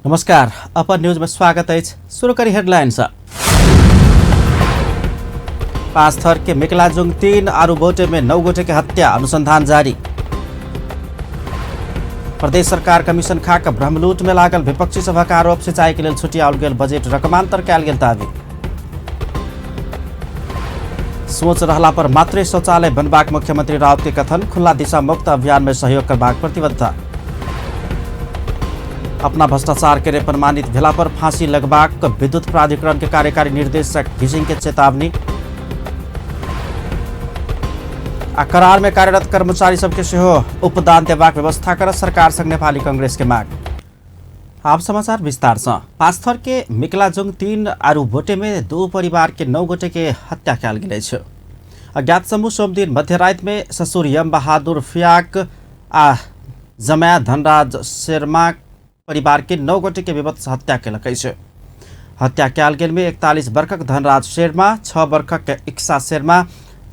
नमस्कार, अपन न्यूज में स्वागत अछि। शुरू करी हेडलाइन से। पांच थर के मिकलाजुंग 3 आरू बोटे में 9 गोटे के हत्या, अनुसंधान जारी। प्रदेश सरकार कमीशन खाक ब्रह्मलूट में लागल विपक्षी सभक आरोप, सिंचाई के लेल छुटियाओल गेल बजट रकमांतर कयल गेल दावी। सोच रहला पर मात्रे शौचालय बनबाक मुख्यमंत्री राउत के कथन, खुला दिशा मुक्त अभियान में सहयोग करबाक प्रतिबद्धता। अपना भ्रष्टाचार के प्रमाणित भेला पर फांसी लगबाक विद्युत प्राधिकरण के कार्यकारी निर्देशक घिसिंग के चेतावनी। आ करार में कार्यरत कर्मचारी सबके सेहो उपदान देबाक व्यवस्था करत सरकार संग नेपाली कांग्रेस के मांग। आप समाचार विस्तार से। पाँचथर के मिकलाजुंग 3 आरू बोटे में 2 परिवार के 9 गोटे के हत्या कयल गेल अछि। अज्ञात समूह सोमदिन मध्यराति में ससुर यम बहादुर फियाक आ जमाया धनराज शर्मा परिवार के 9 गोटे के विभत्स हत्या केलक अछि। हत्या कयल गेल में 41 वर्षक धनराज शर्मा, 6 वर्षक इक्सा शर्मा,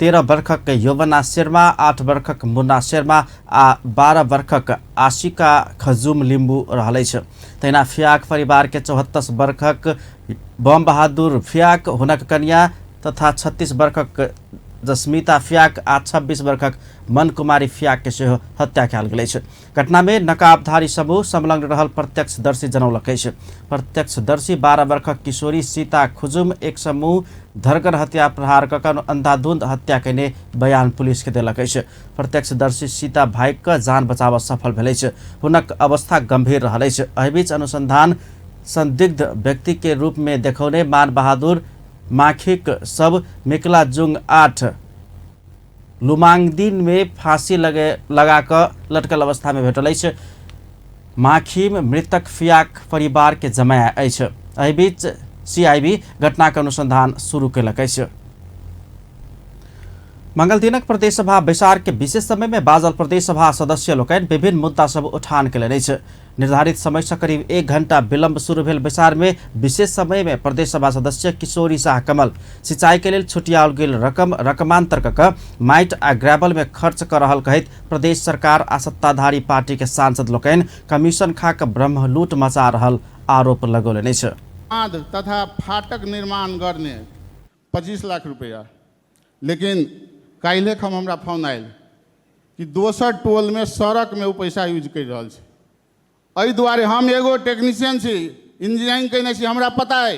13 वर्षक यौवना शर्मा, 8 वर्षक मुन्ना शर्मा आ 12 वर्षक आशिका खजुम लिम्बू रहल अछि। तहिना फियाक परिवार के 74 वर्षक बम बहादुर फियाक, हुनक कन्या तथा 36 वर्षक जस्मिता फियाक आ 26 वर्षक मन कुमारी फियाक के सेहो हत्या कयल गेल अछि। घटना में नकाबधारी समूह संलग्न रहल प्रत्यक्षदर्शी जनौलक अछि। प्रत्यक्षदर्शी 12 वर्षक किशोरी सीता खुजुम एक समूह धरगर हत्या प्रहार कऽ कऽ अंधाधुंध हत्या कयने बयान पुलिस के देलक अछि। प्रत्यक्षदर्शी सीता भागि कऽ जान बचाबऽ सफल भेल अछि। हुनक अवस्था गंभीर रहल अछि। एहि बीच अनुसंधान संदिग्ध व्यक्ति के रूप में देखौने मान बहादुर माखीक सब मिकलाजुंग 8 लुमांगदिन में फांसी लगा कऽ लटकल अवस्था में भेटल अछि। माखीम मृतक फियाक परिवार के जमाया अछि। एहि बीच सीआईबी घटनाक अनुसंधान शुरू केलक अछि। मंगल दिनक प्रदेश सभा बैसार के विशेष समय में बाजल प्रदेश सभा सदस्य लोकनि विभिन्न मुद्दा सब उठान केलनि अछि। निर्धारित समय से करीब 1 घंटा विलंब शुरू भेल बैसार में विशेष समय में प्रदेश सभा सदस्य किशोरी शाह कमल सिंचाई के लेल छुटियाओल गेल रकम रकमांतर क कऽ माटि आ ग्रेवल में खर्च कऽ रहल कहैत प्रदेश सरकार आ सत्ताधारी पार्टी के सांसद लोकनि कमीशन खा कऽ ब्रह्मलूट मचा रहल आरोप लगौलनि अछि। बांध तथा फाटक निर्माण गर्ने 25 लाख रुपया, लेकिन काल्हि हमरा फोन आयल कि दोसर टोल में सड़क में ओ पैसा यूज कर रहल छै। एहि दुआरे हम एगो टेक्नीशियन छी, इंजीनियरिंग कयने छी, हमरा पता अइ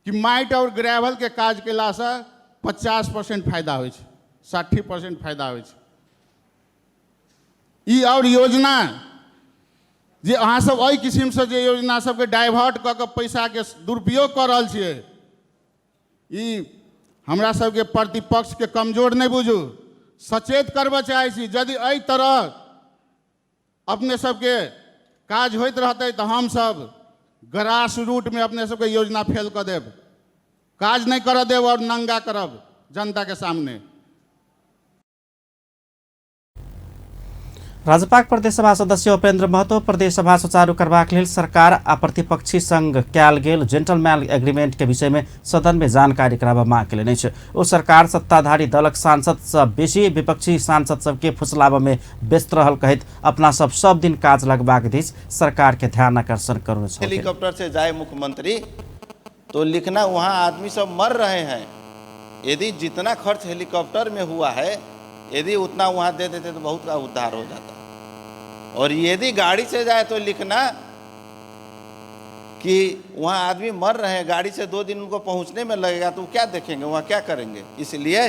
कि माटि और ग्रेवल के काज कयलासँ 50% फायदा होइ छै, 60% फायदा होइ छै। ई और योजना जे अहाँ सब एहि किसिमसँ जे योजना सबके डाइवर्ट कऽ कऽ पैसाके दुरुपयोग कऽ रहल छियै, ई हमरा सबके प्रतिपक्षके कमजोर नहि बुझू, सचेत करबऽ चाहै छी। यदि एहि तरह अपने सबके काज होइत रहतै तऽ हमसब ग्रास रूटमे अपने सबके योजना फेल कऽ देब, काज नहि करऽ देब और नंगा करब जनताके सामने। राजपाक प्रदेशसभा सदस्य उपेन्द्र महतो प्रदेशसभा सुचारू करबाक लेल सरकार आ प्रतिपक्षी संग कयल गेल जेंटलमैन एग्रीमेंट के विषय में सदन में जानकारी कराबऽ मांग केलनि अछि। ओ सरकार सत्ताधारी दलक सांसद सँ बेसी विपक्षी सांसद सबके फुसलाबऽ में व्यस्त रहल कहैत अपना सब सब दिन काज लगबाक दिस सरकार के ध्यान आकर्षण करने छलखिन। हेलीकॉप्टर से जाए मुख्यमंत्री तो लिखना वहाँ आदमी सब मर रहे हैं, यदि जितना खर्च हेलीकॉप्टर में हुआ है यदि उतना वहाँ दे देते तो बहुत का उद्धार हो जाता। और यदि गाड़ी से जाए तो लिखना कि वहाँ आदमी मर रहे हैं, गाड़ी से 2 दिन उनको पहुँचने में लगेगा तो वो क्या देखेंगे, वहाँ क्या करेंगे। इसलिए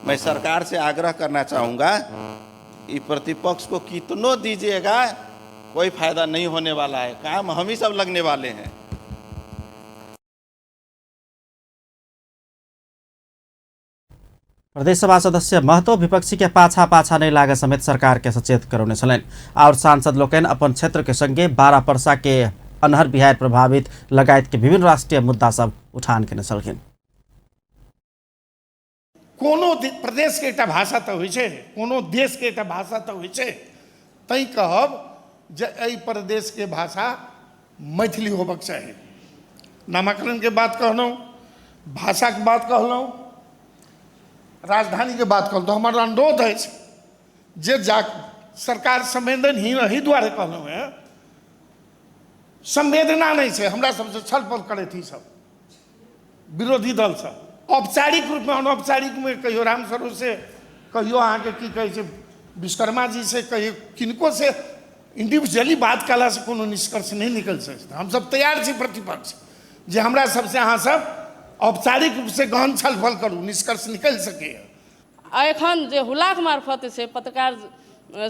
मैं सरकार से आग्रह करना चाहूँगा कि प्रतिपक्ष को कितनों दीजिएगा कोई फायदा नहीं होने वाला है, काम हम ही सब लगने वाले हैं। प्रदेशसभा सदस्य महतो विपक्षी के पाछा पाछा नहीं लागे समेत सरकार के सचेत करौने छलनि। और सांसद लोकनि अपन क्षेत्र के संगे 12 परसा के अनहर बिहार प्रभावित लगायत के विभिन्न राष्ट्रीय मुद्दा सब उठान केने छलखिन। कोनो प्रदेश के एकटा भाषा तऽ होइ छै, कोनो देश के एकटा भाषा तऽ होइ छै, तैं कहब जे एहि प्रदेश के भाषा मैथिली होबक चाही। नामांकन के बात कहलहुँ, भाषा के बात कहलहुँ, राजधानी के बात कहलहुँ, तऽ हमर अनुरोध अछि जे जा सरकार संवेदनहीन एहि दुआरे कहलहुँ हेँ संवेदना नहि छै। हमरा सबसँ छलफल करैत ई सब विरोधी दलसँ औपचारिक रूपमे, अनौपचारिकमे कहियो राम सरोज से, कहियो अहाँके की कहै छै विश्वकर्मा जी से, कहियो किनको से इंडिविजुअली बात कयलासँ कोनो निष्कर्ष नहि निकलि सकैत। हमसब तैयार छी प्रतिपक्ष जे हमरा सबसँ अहाँ सब औपचारिक रूपसँ गहन छलफल करू, निष्कर्ष निकलि सकैए। आ एखन जे हुलाक मार्फत से पत्रकार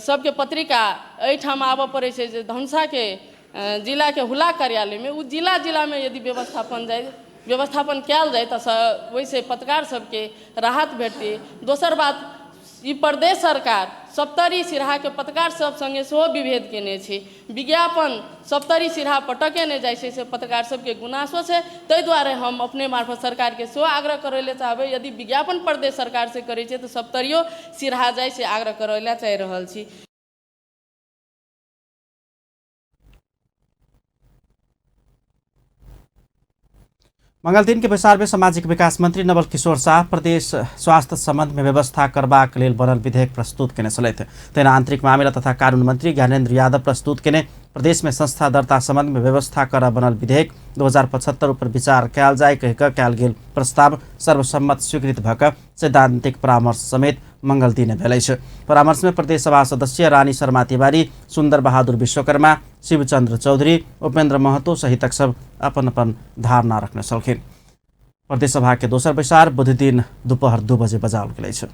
सबके पत्रिका एहिठाम आबऽ पड़ै छै, जे धनुषाके जिलाके हुलाक कार्यालयमे, ओ जिला जिलामे यदि व्यवस्थापन कयल जाय तऽ ओहिसँ पत्रकार सबके राहत भेटतै। दोसर बात, ई प्रदेश सरकार सप्तरी सिरहाके पत्रकार सब सङ्गे सेहो विभेद केने छै। विज्ञापन सप्तरी सिरहा पर टके नहि जाइ छै, से पत्रकार सबके गुनासो छै। ताहि दुआरे हम अपने मार्फत सरकारके सेहो आग्रह करै लए चाहबै, यदि विज्ञापन प्रदेश सरकार से करै छै तऽ सप्तरियो सिरहा जाइ से आग्रह करै लए चाहि रहल छी। मंगल दिन के बैसार में सामाजिक विकास मंत्री नवल किशोर शाह प्रदेश स्वास्थ्य संबंध में व्यवस्था करबाक लेल बनल विधेयक प्रस्तुत केने छलथि। तहिना आंतरिक मामिला तथा कानून मंत्री ज्ञानेन्द्र यादव प्रस्तुत केने प्रदेश में संस्था दर्ता संबंध में व्यवस्था कर बनल विधेयक 2075 ऊपर विचार कयल जाय कहि कऽ कयल गेल प्रस्ताव सर्वसम्मत स्वीकृत भऽ कऽ सैद्धांतिक परामर्श समेत मंगल दिन भेल अछि। परामर्श में प्रदेश सभा सदस्य रानी शर्मा तिवारी, सुंदर बहादुर विश्वकर्मा, शिवचंद्र चौधरी, उपेंद्र महतो सहितक सब अपन अपन धारणा रखने छलखिन। प्रदेश सभा के दोसर बैसार बुध दिन दोपहर 2 बजे बजाओल गेल अछि।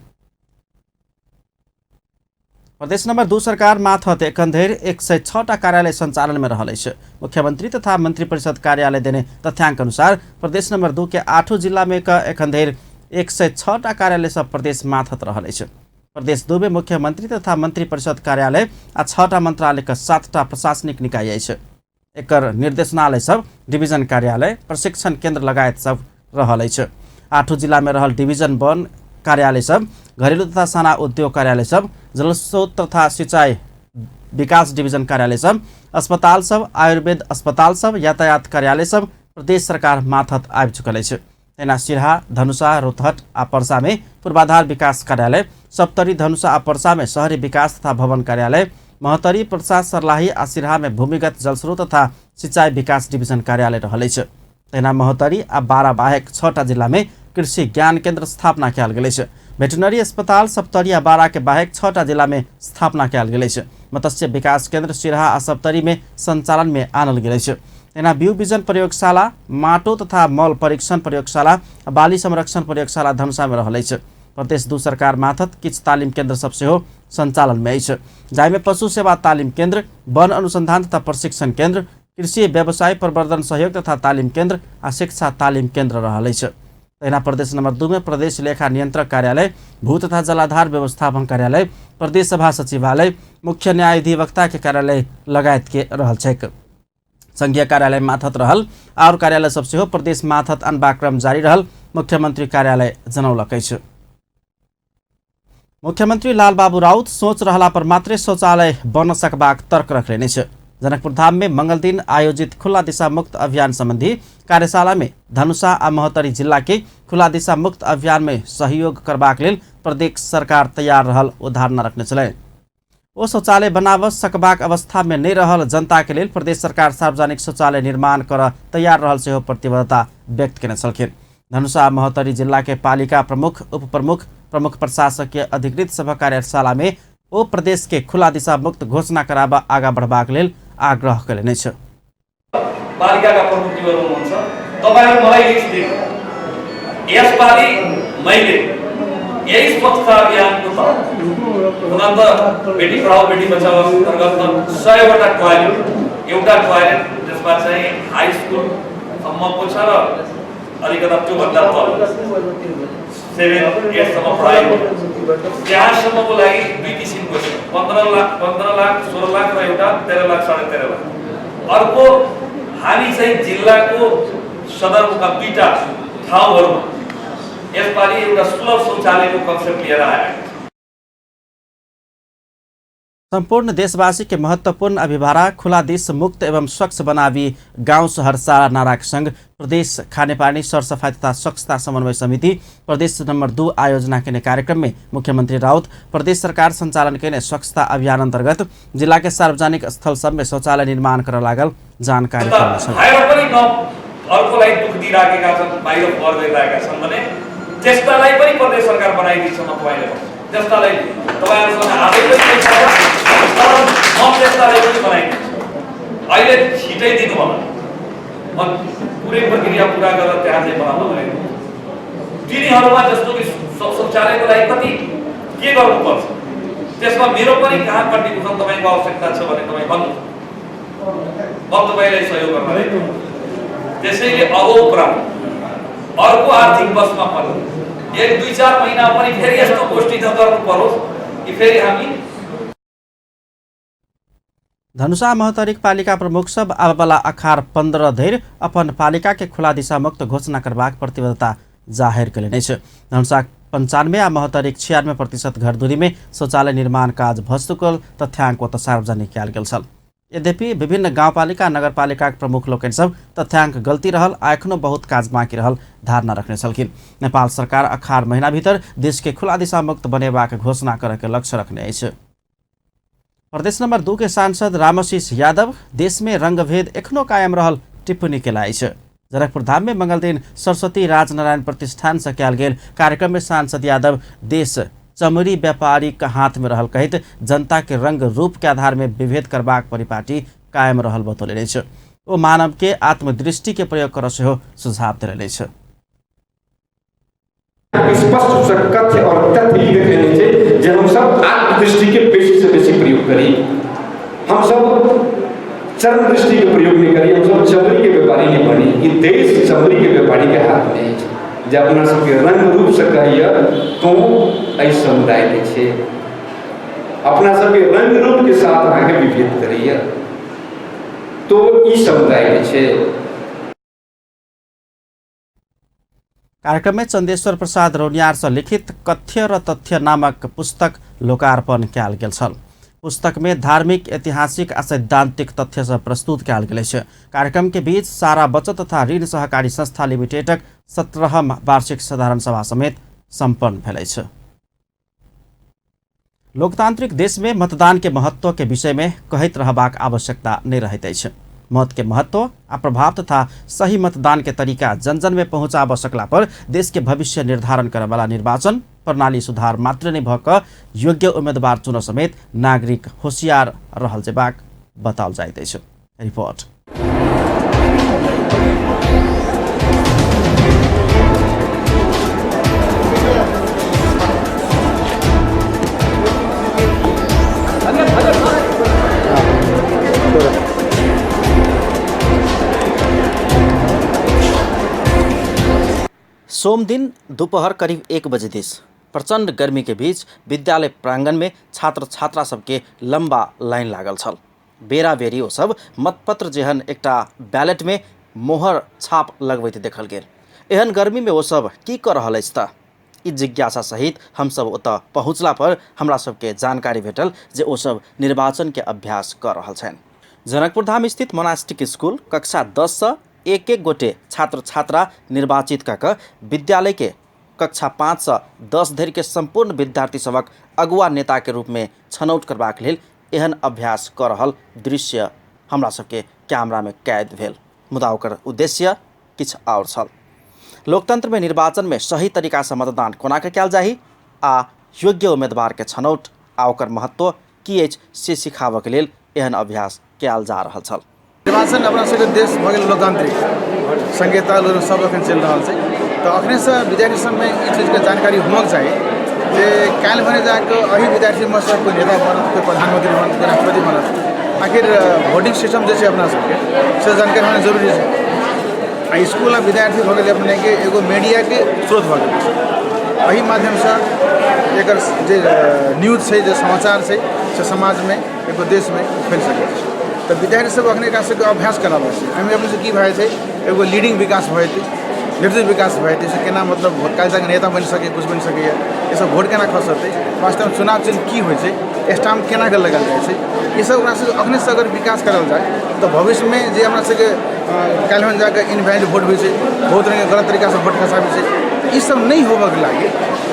प्रदेश नंबर 2 सरकार माथत एखन धरि 106टा कार्यालय संचालन में रहल अछि। मुख्यमंत्री तथा मंत्रिपरिषद कार्यालय देने तथ्यांक अनुसार प्रदेश नंबर 2 के 8 जिला में एखन धरि 106टा कार्यालय सब प्रदेश माथत रहल अछि। प्रदेश 2 में मुख्यमंत्री तथा मंत्रिपरिषद कार्यालय आ 6टा मंत्रालय के 7टा प्रशासनिक निकाय अछि। एकर निर्देशनालय सब डिवीजन कार्यालय, प्रशिक्षण केंद्र लगायत सब रहल अछि। 8 जिला में रहल डिवीजन वन कार्यालय सब, घरेलू तथा साना उद्योग कार्यालय सब, जलस्रोत तथा सिंचाई विकास डिवीजन कार्यालय सब, अस्पताल सब, आयुर्वेद अस्पताल सब, यातायात कार्यालय सब प्रदेश सरकार माथत आबि चुकल अछि। तहिना सिरहा, धनुषा, रोतहट आ पर्सा में पूर्वाधार विकास कार्यालय, सप्तरी, धनुषा आ पर्सा में शहरी विकास तथा भवन कार्यालय, महोत्तरी, पर्सा, सर्लाही आ सिरहा में भूमिगत जलस्रोत तथा सिंचाई विकास डिवीजन कार्यालय रहल अछि। तहिना महोत्तरी आ बारा बाहेक 6टा जिला में कृषि ज्ञान केंद्र स्थापना कयल गेल अछि। वेटनरी अस्पताल सप्तरी आ बारा के बाहेक 6टा जिला में स्थापना कयल गेल अछि। मत्स्य विकास केंद्र सिरहा आ सप्तरी में संचालन में आनल गेल अछि। तहिना बिउ बिजन प्रयोगशाला, माटो तथा मल परीक्षण प्रयोगशाला, बाली संरक्षण प्रयोगशाला धनुषा में रहल अछि। प्रदेश 2 सरकार माथत किछु तालिम केंद्र सब सेहो संचालन में अछि, जाहिमे पशु सेवा तालिम केंद्र, वन अनुसंधान तथा प्रशिक्षण केंद्र, कृषि व्यवसाय प्रवर्धन सहयोग तथा तालिम केंद्र आ शिक्षा तालिम केंद्र रहल अछि। तहिना प्रदेश नंबर 2 में प्रदेश लेखा नियंत्रक कार्यालय, भू तथा जलाधार व्यवस्थापन कार्यालय, प्रदेश सभा सचिवालय, मुख्य न्यायाधिवक्ता के कार्यालय लगायत के रहल छैक। संघीय कार्यालय माथत रहल और कार्यालय सब सेहो प्रदेश माथत अनबाक क्रम जारी रहल मुख्यमंत्री कार्यालय जनौलक अछि। मुख्यमंत्री लालबाबू राउत सोच रहला पर मात्रै शौचालय बन सकबाक तर्क रखलनि अछि। जनकपुर धाम में मंगल दिन आयोजित खुला दिशा मुक्त अभियान संबंधी कार्यशाला में धनुषा आ महोत्तरी जिला के खुला दिशा मुक्त अभियान में सहयोग करबाक लेल प्रदेश सरकार तैयार रहल ओ धारणा रखने छलनि। ओ शौचालय बनाब सकबाक अवस्था में नहि रहल जनता के लेल प्रदेश सरकार सार्वजनिक शौचालय निर्माण कर तैयार रहल सेहो प्रतिबद्धता व्यक्त केने छलखिन। धनुषा महोत्तरी जिला के पालिका प्रमुख, उपप्रमुख, प्रमुख प्रशासकीय अधिकृत सभा कार्यशाला में ओ प्रदेश के खुला दिशा मुक्त घोषणा कराब आगा बढ़बाक लेल आग्रह कयलनि अछि। पालिकाका प्रमुखज्यूहरू हुनुहुन्छ, तपाईँहरू मलाई लिस्ट दिनु। यसपालि मैले यही स्वच्छता अभियानको तहत हुन त बेटी पढाओ बेटी बचाओ अन्तर्गत 100वटा टोयलेट, एउटा टोयलेट त्यसमा चाहिँ हाई स्कुलसम्मको छ र अलिकता त्योभन्दा तल 7 8सम्म पढाइ त्यहाँसम्मको लागि दुई किसिमको छ, 15 लाख, 15 लाख, 16 लाख र एउटा 13 लाख, 13.5 लाख। अर्को हामी चाहिँ जिल्लाको सदरमुकाम दुईटा ठाउँहरूमा यसपालि एउटा सुलभ शौचालयको कन्सेप्ट लिएर आएका छौँ। संपूर्ण देशवासी के महत्वपूर्ण अभिभारा खुला देश मुक्त एवं स्वच्छ बनावी गांव शहर सारा नारा के संग प्रदेश खानेपानी सरसफाई तथा स्वच्छता समन्वय समिति प्रदेश नंबर 2 आयोजना केने कार्यक्रम में मुख्यमंत्री राउत प्रदेश सरकार संचालन केने स्वच्छता अभियान अंतर्गत जिला के सार्वजनिक स्थल सब में शौचालय निर्माण कर लागल जानकारी अर्कोलाई दुख दिइराखेका छन्, बाहिर फोहोर गरिरहेका छन् भने त्यस्तालाई पनि प्रदेश सरकार बनाइदिन्छ। म तपाईँले भन्छु त्यस्तालाई तपाईँहरूसँग आजै पनि पैसा छ, तर म त्यस्तालाई पनि बनाइदिन्छु। अहिले छिटै दिनु होला, म पुरै प्रक्रिया पुरा गरेर त्यहाँ चाहिँ बनाउन भनेको। तिनीहरूमा जस्तो कि शौचालयको लागि कति के गर्नुपर्छ त्यसमा मेरो पनि कहाँ कन्ट्रिब्युसन तपाईँको आवश्यकता छ भने तपाईँ भन्नु, म तपाईँलाई सहयोग गर्न। त्यसैले अब उपरान्त अर्को आर्थिक वर्षमा पनि 1-2-4 महिना पनि फेरि यस्तो गोष्ठी नगर्नु परोस् कि फेरि हामी। धनुषा महोत्तरीक पालिका प्रमुख सब आबवाला अखार 15 धरि अपन पालिका के खुला दिशा मुक्त घोषणा करबाक प्रतिबद्धता जाहेर कयलनि अछि। धनुषा 95 आ महोत्तरीक 96% घरधुरी में शौचालय निर्माण काज भऽ चुकल तथ्यांक ओतऽ सार्वजनिक कयल गेल छल। यद्यपि विभिन्न गाउँपालिका नगरपालिकाक प्रमुख लोकनि सब तथ्यांक गलती रहल आ एखनो बहुत काज बाँकी रहल धारणा रखने छलखिन। नेपाल सरकार अखार महीना भीतर देश के खुला दिशा मुक्त बनेबाक घोषणा करय के लक्ष्य रखने अछि। प्रदेश नंबर 2 के सांसद रामशीष यादव देश में रंगभेद एखनो कायम रहल टिप्पणी केला अछि। जनकपुर धाम में मंगलदिन सरस्वती राजनारायण प्रतिष्ठान से कयल गेल कार्यक्रम में सांसद यादव देश चमड़ी व्यापारी के हाथ में रहल कहैत जनता के रंग रूप के आधार में विभेद करबाक परिपाटी कायम रहल बतौलनि अछि। ओ मानव के आत्मदृष्टि के प्रयोग कर सेहो सुझाव देलनि अछि। स्पष्ट रूप से कथ्य और तथ्य ई देखेने छै जे हम सब आत्मदृष्टि के बेसी से बेसी प्रयोग करी, हम सब चर्म दृष्टि के प्रयोग नहीं करी, हम सब चमड़ी के व्यापारी नहीं बनी। ई देश चमड़ी के व्यापारी के हाथ में अछि जे अपना सबके रंग रूप से कहिए तो एहि समुदाय के छै, अपना सबके रंग रूप के साथ अहाँके विभेद करैए तो ई समुदाय के छै। कार्यक्रम में चंदेश्वर प्रसाद रौनियार से लिखित कथ्य र तथ्य नामक पुस्तक लोकार्पण कयल गेल छल। पुस्तक में धार्मिक, ऐतिहासिक आ सैद्धांतिक तथ्य सब प्रस्तुत कयल गेल अछि। कार्यक्रम के बीच सारा बचत तथा ऋण सहकारी संस्था लिमिटेडक 17वां वार्षिक साधारण सभा समेत सम्पन्न भेल अछि। लोकतांत्रिक देश में मतदान के महत्व के विषय में कहैत रहबाक आवश्यकता नहीं रहैत अछि। मत के महत्व आ प्रभाव तथा सही मतदान के तरीका जन जन में पहुँचाबऽ सकला पर देश के भविष्य निर्धारण करऽवाला निर्वाचन प्रणाली सुधार मात्र नहीं भऽ कऽ योग्य उम्मीदवार चुनऽ समेत नागरिक होशियार रहल जेबाक बताओल जाइत अछि। रिपोर्ट। सोमदिन दोपहर करीब 1 बजे this प्रचंड गर्मी के बीच विद्यालय प्रांगण में छात्र छात्रा सबके लंबा लाइन लागल छल। बेरा बेरी ओ सब मतपत्र जेहन एकटा बैलेट में मोहर छाप लगबैत देखल गेल। एहन गर्मी में ओ सब की कर रहल अछि त ई जिज्ञासा सहित हम सब ओतऽ पहुँचला पर हमरा सबके जानकारी भेटल जे ओ सब निर्वाचन के अभ्यास कर रहल छनि। जनकपुर धाम स्थित मोनास्टिक स्कूल कक्षा 10 से एक एक गोटे छात्र छात्रा निर्वाचित कऽ कऽ विद्यालय के कक्षा 5 से 10 धरि के संपूर्ण विद्यार्थी सबक अगुआ नेता के रूप में छनौट करबाक लेल एहन अभ्यास कऽ रहल दृश्य हमरा सबके कैमरा में कैद भेल। मुदा ओकर उद्देश्य किछु आओर छल। लोकतंत्र में निर्वाचन में सही तरीका से मतदान कोना के कयल जाही आ योग्य उम्मीदवार के छनौट आ ओकर महत्व की अछि से सिखाबऽ के लेल एहन अभ्यास कयल जा रहल छल। निर्वाचन अपना सबके देश भऽ गेल लोकतांत्रिक संहिता सब अखन चलि रहल छै, तऽ अखनेसँ विद्यार्थी सबमे ई चीजके जानकारी होमक चाही जे काल्हि भने जाकऽ एहि विद्यार्थीमे सँ कोइ नेता बनत, कोइ प्रधानमंत्री बनत, कोइ राष्ट्रपति बनत। आखिर वोटिंग सिस्टम जे छै अपना सबके से जानकारी होना जरूरी छै। आ स्कूल आ विद्यार्थी भऽ गेलै अपनेके एगो मीडियाके स्रोत भऽ गेल। एहि माध्यमसँ एकर जे न्यूज छै, जे समाचार छै, से समाजमे एगो देशमे फैल सकै छै। तऽ विद्यार्थी सब अखने एकरा सबके अभ्यास कराबै छै। एहिमे अपने से की भए जाइ छै, एगो लीडिंग विकास भऽ जेतै, नेतृत्व विकास भए जेतै, एहिसँ केना मतलब भोट काल्हि तक नेता बनि सकैए, किछु बनि सकैए, एहिसँ भोट केना खसतै, वास्तवमे चुनाव चिन्ह की होइ छै, स्टाम्प केना कऽ लगायल जाइ छै, ईसब ओकरा सबके अखनेसँ अगर विकास करल जाय तऽ भविष्यमे जे हमरा सबके काल्हि जाकऽ इनवैलिड वोट होइ छै, बहुत रङ्गके गलत तरीकासँ वोट खसाबै छै, ईसब नहि होबऽके लागि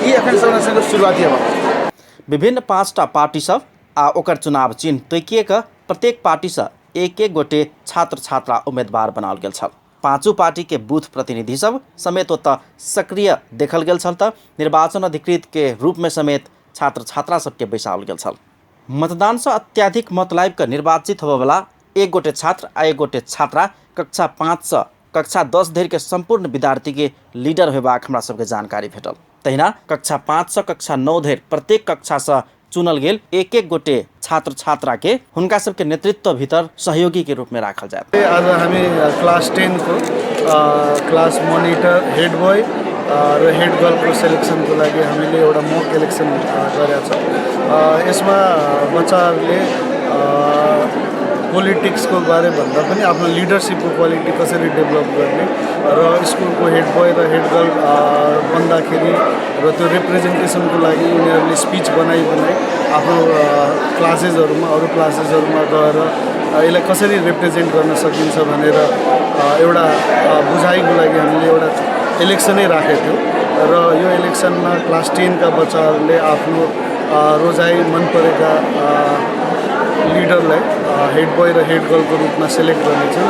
ई एखनसँ हमरा सबके शुरुआती हेबाक चाही। विभिन्न 5टा पार्टी सब आ ओकर चुनाव चिन्ह तोकिए कऽ प्रत्येक पार्टीसँ एक एक गोटे छात्र छात्रा उम्मीदवार बनाओल गेल छल। पाँचों पार्टी के बूथ प्रतिनिधि सब समेत ओतऽ सक्रिय देखल गेल छल तऽ निर्वाचन अधिकृत के रूप में समेत छात्र छात्रा सबके बैसाओल गेल छल। मतदानसँ अत्याधिक मत लाबि कऽ निर्वाचित होबयवला एक गोटे छात्र आ एक गोटे छात्रा कक्षा 5सँ कक्षा 10 धरिके सम्पूर्ण विद्यार्थीके लीडर होयबाक हमरा सबके जानकारी भेटल। तहिना कक्षा 5सँ कक्षा 9 धरि प्रत्येक कक्षासँ चुनल गेल एक एक गोटे छात्र छात्रा के हुनका सबके नेतृत्व भीतर सहयोगी के रूप में राखल जायत। आज हामी क्लास 10 को क्लास मोनिटर, हेड बोय र हेड गर्लको सेलेक्सनको लागि हामीले एउटा मक इलेक्सन गरेका छौँ। यसमा बच्चाहरूले पोलिटिक्सको बारे भन्दा पनि आफ्नो लिडरसिपको क्वालिटी कसरी डेभलप गर्ने र स्कुलको हेड बोय र हेड गर्ल बन्दाखेरि र त्यो रिप्रेजेन्टेसनको लागि उनीहरूले स्पिच बनाई बनाई आफ्नो क्लासेसहरूमा अरू क्लासेसहरूमा गएर यसलाई कसरी रिप्रेजेन्ट गर्न सकिन्छ भनेर एउटा बुझाइको लागि हामीले एउटा इलेक्सनै राखेको थियौँ र यो इलेक्सनमा क्लास 10 का बच्चाहरूले आफ्नो रोजाइ मन परेका लिडरलाई हेड बोय र हेड गर्लको रूपमा सेलेक्ट गर्नेछन्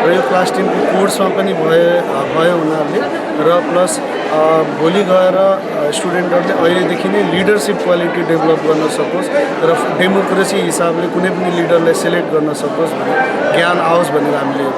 र यो क्लास 10 को कोर्समा पनि भयो उनीहरूले र प्लस भोलि गएर स्टुडेन्टहरूले अहिलेदेखि नै लिडरसिप क्वालिटी डेभलप गर्न सकोस् र डेमोक्रेसी हिसाबले कुनै पनि लिडरलाई सेलेक्ट गर्न सकोस् भन्ने ज्ञान आओस् भनेर हामीले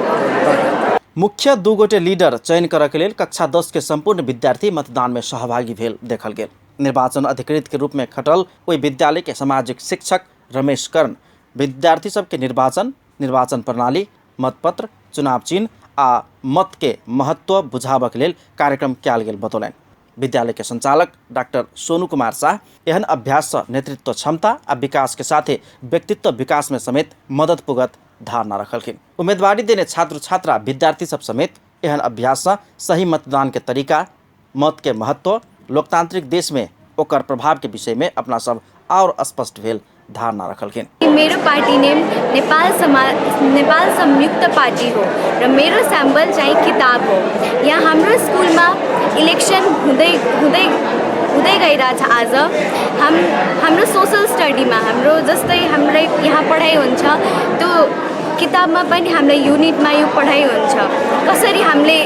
राखेको। मुख्य दू गोटे लीडर चयन करके लेल कक्षा 10 के सम्पूर्ण विद्यार्थी मतदान में सहभागी भेल देखल गेल। निर्वाचन अधिकृत के रूप में खटल ओहि विद्यालय के सामाजिक शिक्षक रमेश कर्ण विद्यार्थी सबके निर्वाचन, निर्वाचन प्रणाली, मतपत्र, चुनाव चिन्ह आ मत के महत्व बुझाबक लेल कार्यक्रम कयल गेल बतौलनि। विद्यालय के संचालक डॉक्टर सोनू कुमार शाह एहन अभ्यास सँ नेतृत्व क्षमता आ विकास के साथे व्यक्तित्व विकास में समेत मदद पुगत धारणा रखलखिन। उम्मीदवारी देने छात्र छात्रा विद्यार्थी सब समेत एहन अभ्यास सँ सही मतदान के तरीका, मत के महत्व, लोकतांत्रिक देश में ओकर प्रभाव के विषय में अपना सब और स्पष्ट भेल धारणा रखलखिन। मेरो पार्टी नेम नेपाल संयुक्त पार्टी हो र मेरो स्याम्पल चाहिँ किताब हो। यहाँ हाम्रो स्कुलमा इलेक्सन हुँदै हुँदै हुँदै गइरहेछ। आज हाम्रो सोसल स्टडीमा हाम्रो जस्तै हामीलाई यहाँ पढाइ हुन्छ त्यो किताबमा पनि हामीलाई युनिटमा यो पढाइ हुन्छ कसरी हामीले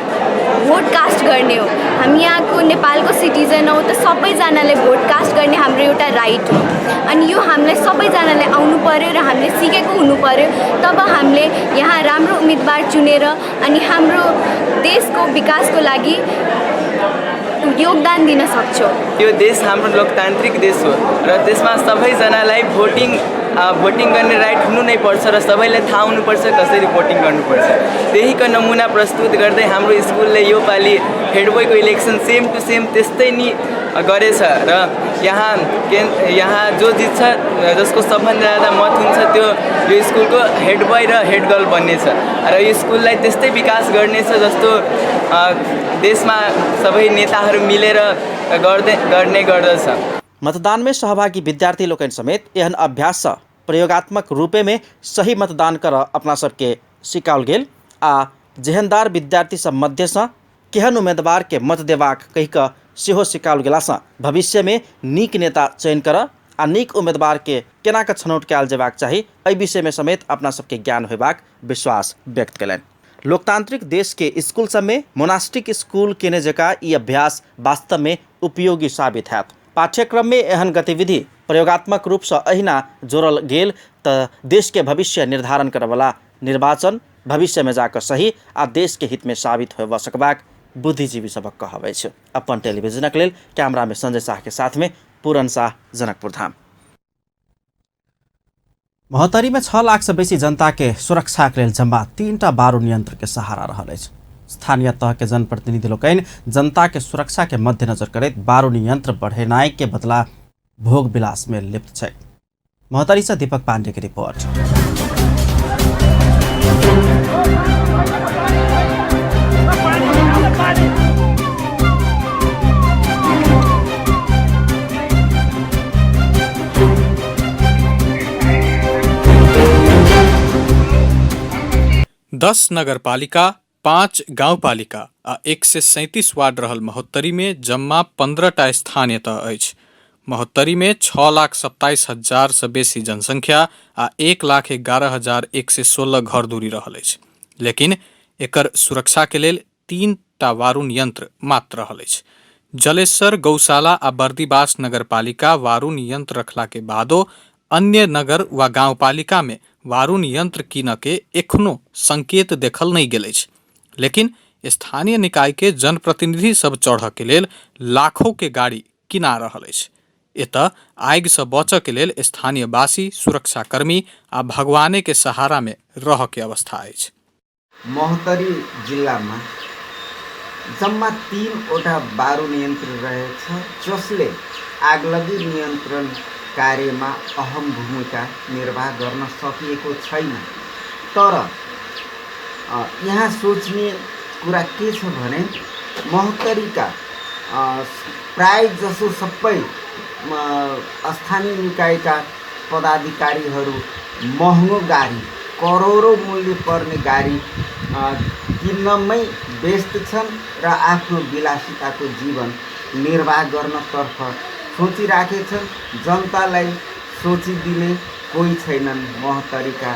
भोट कास्ट गर्ने हो। हामी यहाँको नेपालको सिटिजन हौँ त सबैजनाले भोट कास्ट गर्ने हाम्रो एउटा राइट हो अनि यो हामीलाई सबैजनालाई आउनु पर्यो र हामीले सिकेको हुनु पर्यो, तब हामीले यहाँ राम्रो उम्मेदवार चुनेर अनि हाम्रो देशको विकासको लागि योगदान दिन सक्छौँ। यो देश हाम्रो लोकतान्त्रिक देश हो र त्यसमा सबैजनालाई भोटिङ गर्ने राइट हुनु नै पर्छ र सबैलाई थाहा हुनुपर्छ कसरी भोटिङ गर्नुपर्छ। त्यहीको नमुना प्रस्तुत गर्दै हाम्रो स्कुलले यो पालि हेड बोयको इलेक्सन सेम टु सेम त्यस्तै नि गरेछ र यहाँ जो जित्छ जसको सबभन्दा ज्यादा मत हुन्छ त्यो यो स्कुलको हेड बोय र हेड गर्ल बन्नेछ र यो स्कुललाई त्यस्तै विकास गर्नेछ जस्तो देशमा सबै नेताहरू मिलेर गर्ने गर्दछ। मतदान में सहभागी विद्यार्थी लोकनि समेत एहन अभ्यास सँ प्रयोगात्मक रूपे में सही मतदान कर अपना सबके सिखाओल गेल आ जेहनदार विद्यार्थी सब मध्य सँ केहन उम्मीदवार के मत देबाक कहि कऽ सेहो सिखाओल गेला सँ भविष्य में नीक नेता चयन कर आ नीक उम्मीदवार के केना कऽ छनौट कयल जेबाक चाही एहि विषय में समेत अपना सबके ज्ञान होयबाक विश्वास व्यक्त कयलनि। लोकतांत्रिक देश के स्कूल सब में मोनास्टिक स्कूल केने जकाँ ई अभ्यास वास्तव में उपयोगी साबित हैत। पाठ्यक्रम में एहन गतिविधि प्रयोगात्मक रूप से अहिना जोड़ल गेल त देश के भविष्य निर्धारण करवला निर्वाचन भविष्य में जाकर सही आ देश के हित में साबित होबऽ सकबाक बुद्धिजीवी सबक कहब अछि। अपन टेलीविजनक लेल कैमरा में संजय शाह के साथ में पूरन शाह, जनकपुर धाम। महोत्तरी में 6 लाख से बेसी जनता के सुरक्षा के लेल जम्मा 3टा बारूद यंत्र के सहारा रहल अछि। स्थानीय तह के जनप्रतिनिधि लोकनि जनता के सुरक्षा के मद्देनजर करैत बारूद यंत्र बढ़ेनाइ के बदला भोग विलास में लिप्त छै। महोत्तरी से दीपक पांडे के रिपोर्ट। पानी। दस नगरपालिका, 5 गाउँपालिका आ 137 वार्ड रहल महोत्तरीमे जम्मा 15 टा स्थानीय तह अछि। महोत्तरीमे 6,27,000 सँ बेसी जनसङ्ख्या आ 1,11,116 घरधुरी रहल अछि। लेकिन एकर सुरक्षाके लेल 3 टा वारुण यन्त्र मात्र रहल अछि। जलेश्वर, गौशाला आ बर्दिवास नगरपालिका वारुण यन्त्र रखलाके बादो अन्य नगर वा गाउँपालिकामे वारुण यन्त्र किनऽके एखनो सङ्केत देखल नहि गेल अछि। लेकिन स्थानीय निकायके जनप्रतिनिधि सब चढ़ऽके लेल लाखोके गाडी किना रहल अछि। एतऽ आगिसँ बचऽके लेल स्थानीयवासी, सुरक्षाकर्मी आ भगवानेके सहारामे रहऽके अवस्था अछि। महोत्तरी जिल्लामा जम्मा 3वटा बारुण यन्त्र रहेछ, जसले आगलगी नियन्त्रण कार्यमा अहम भूमिका निर्वाह गर्न सकिएको छैन। तर यहाँ सोच्ने कुरा के छ भने महोत्तरीका प्राय जसो सबै स्थानीय निकायका पदाधिकारीहरू महँगो गाडी, करोडौँ मूल्य पर्ने गाडी किन्नमै व्यस्त छन् र आफ्नो विलासिताको जीवन निर्वाह गर्नतर्फ सोचिराखेछन्। जनतालाई सोचिदिने कोही छैनन् महोत्तरीका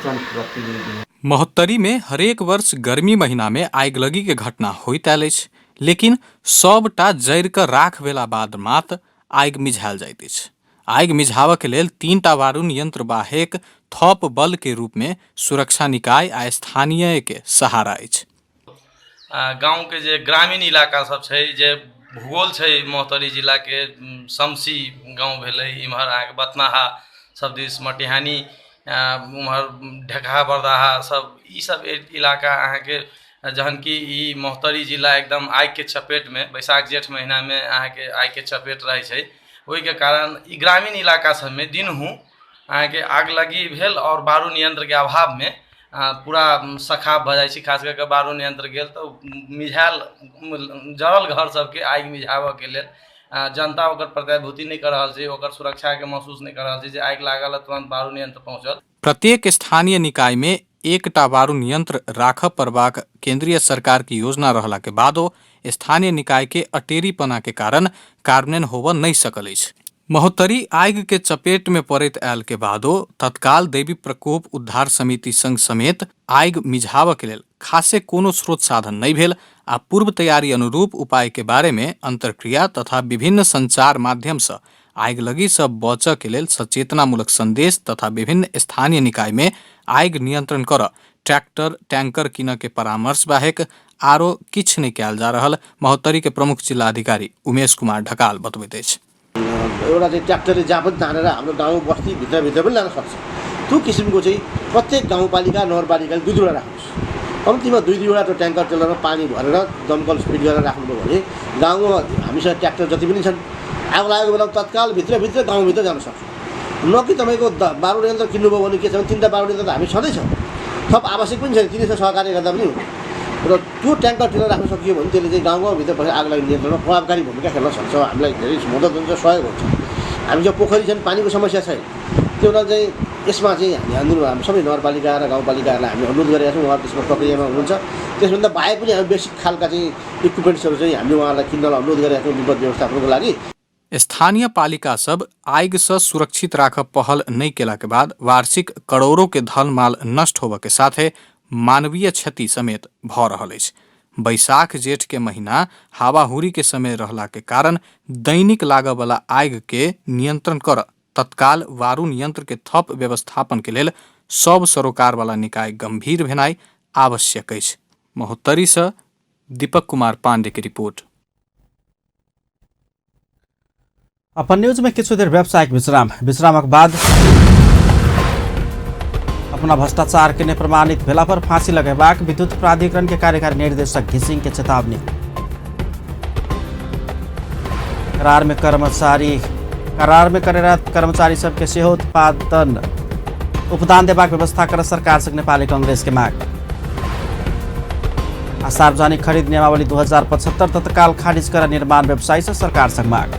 जनप्रतिनिधि। महोत्तरीमे हरेक वर्ष गर्मी महिनामे आगिलगीके घटना होइत आयल अछि, लेकिन सबटा जरि कऽ राख भेला बाद मात्र आगि मिझायल जाइत अछि। आगि मिझाबऽके लेल 3टा वारुण यन्त्र बाहेक थप बलके रूपमे सुरक्षा निकाय आ स्थानीयके सहारा अछि। गाँवके जे ग्रामीण इलाका सब छै, जे भूगोल छै महोत्तरी जिलाके, समसी गाँव भेलै, इम्हर अहाँके बथनाहा सब दिस, मटिहानी, उम्हर ढेकहा बरदाहा सब, ई सब इलाका अहाँके, जहन कि ई महोत्तरी जिला एकदम आगिके चपेटमे बैसाख जेठ महिनामे अहाँके आगिके चपेट रहै छै। ओहिके कारण ई ग्रामीण इलाका सबमे दिनहुँ अहाँके आगलगी भेल आओर बारुण यन्त्रके अभावमे पूरा सखाप भऽ जाइ छै। खास कऽ कऽ बारुण यन्त्र गेल तऽ मिझायल जरल घर सबके आगि मिझाबऽके लेल जनता ओकर प्रत्याभूति नहि कऽ रहल छै, ओकर सुरक्षाके महसूस नहि कऽ रहल छै जे आगि लागल तुरन्त बारुण यन्त्र पहुँचल। प्रत्येक स्थानीय निकायमे एकटा वारुण यन्त्र राखऽ पड़बाक केन्द्रीय सरकारके योजना रहलाके बादो स्थानीय निकायके अटेरीपनाके कारण कार्यान्वयन होबऽ नहि सकल अछि। महोत्तरी आगिके चपेटमे पड़ैत आयलके बादो तत्काल दैवी प्रकोप उद्धार समिति संघ समेत आगि मिझाबऽके लेल खासे कोनो स्रोत साधन नहि भेल आ पूर्व तैयारी अनुरूप उपायके बारेमे अन्तर्क्रिया तथा विभिन्न सञ्चार माध्यमसँ आगिलगीसँ बचऽके लेल सचेतनामूलक सन्देश तथा विभिन्न स्थानीय निकायमे आगि नियन्त्रण करऽ ट्रैक्टर टैंकर किनऽके परामर्श बाहेक आरो किछु नहि कयल जा रहल महोत्तरीके प्रमुख जिल्ला अधिकारी उमेश कुमार ढकाल बतबैत अछि। एउटा चाहिँ ट्र्याक्टरले जहाँ पनि तानेर हाम्रो गाउँ बस्ती भित्रभित्र पनि लान सक्छ, त्यो किसिमको चाहिँ प्रत्येक गाउँपालिका नगरपालिकाले दुई दुईवटा राख्नुहोस्, कम्तीमा दुई दुईवटा त्यो ट्याङ्कर टेलरमा पानी भरेर दमकल फिट गरेर राख्नुभयो भने गाउँमा हामीसँग ट्र्याक्टर जति पनि छन् आगो लागेको बेलामा तत्काल भित्रभित्र गाउँभित्र जान सक्छ। न कि तपाईँको बारुण यन्त्र किन्नुभयो भने के छ भने 3टा बारुण यन्त्र त हामी छँदैछ, थप आवश्यक पनि छैन, तिनीसँग सहकार्य गर्दा पनि हुन्छ र त्यो ट्याङ्कर टेलर राख्न सकियो भने त्यसले चाहिँ गाउँ गाउँभित्र बसेर आगो लागि नियन्त्रणमा प्रभावकारी भूमिका खेल्न सक्छ, हामीलाई धेरै मद्दत हुन्छ, सहयोग हुन्छ। हामी जब पोखरी छन् पानीको समस्या छैन, त्यो हुनाले चाहिँ यसमा चाहिँ हामी ध्यान दिनु, हामी सबै नगरपालिका र गाउँपालिकाहरूलाई हामी अनुरोध गरेका छौँ, उहाँहरू त्यसमा प्रक्रियामा हुनुहुन्छ। त्यसभन्दा बाहेक पनि हामी बेसिक खालका चाहिँ इक्विपमेन्ट्सहरू चाहिँ हामीले उहाँहरूलाई किन्नलाई अनुरोध गरेका छौँ विपद व्यवस्थापनको लागि। स्थानीय पालिका सब आगिसँ सुरक्षित राखऽ पहल नहि केलाके बाद वार्षिक करोड़ों के धनमाल नष्ट होबऽ के साथे मानवीय क्षति समेत भऽ रहल अछि। बैसाख जेठ के महीना हावाहुरी के समय रहला के कारण दैनिक लागऽ बला आगि के नियंत्रण करऽ तत्काल वारुण यंत्र के थप व्यवस्थापन के लेल सब सरोकार वाला निकाय गंभीर भेनाइ आवश्यक अछि। महोत्तरी सँ दीपक कुमार पांडे के रिपोर्ट। अपन न्यूज में किछु देर व्यावसायिक विश्राम, विश्रामक बाद अपना भ्रष्टाचार के प्रमाणित भेला पर फांसी लगेबाक विद्युत प्राधिकरण के कार्यकारी निर्देशक घिसिंग के चेतावनी। करार में कार्यरत कर्मचारी सबके सेहो उत्पादन उपदान देबाक व्यवस्था कर सरकार से नेपाली कांग्रेस के माग। आ सार्वजनिक खरीद नियमावली 2075 तत्काल खारिज कर निर्माण व्यवसायी से सरकार संग माग।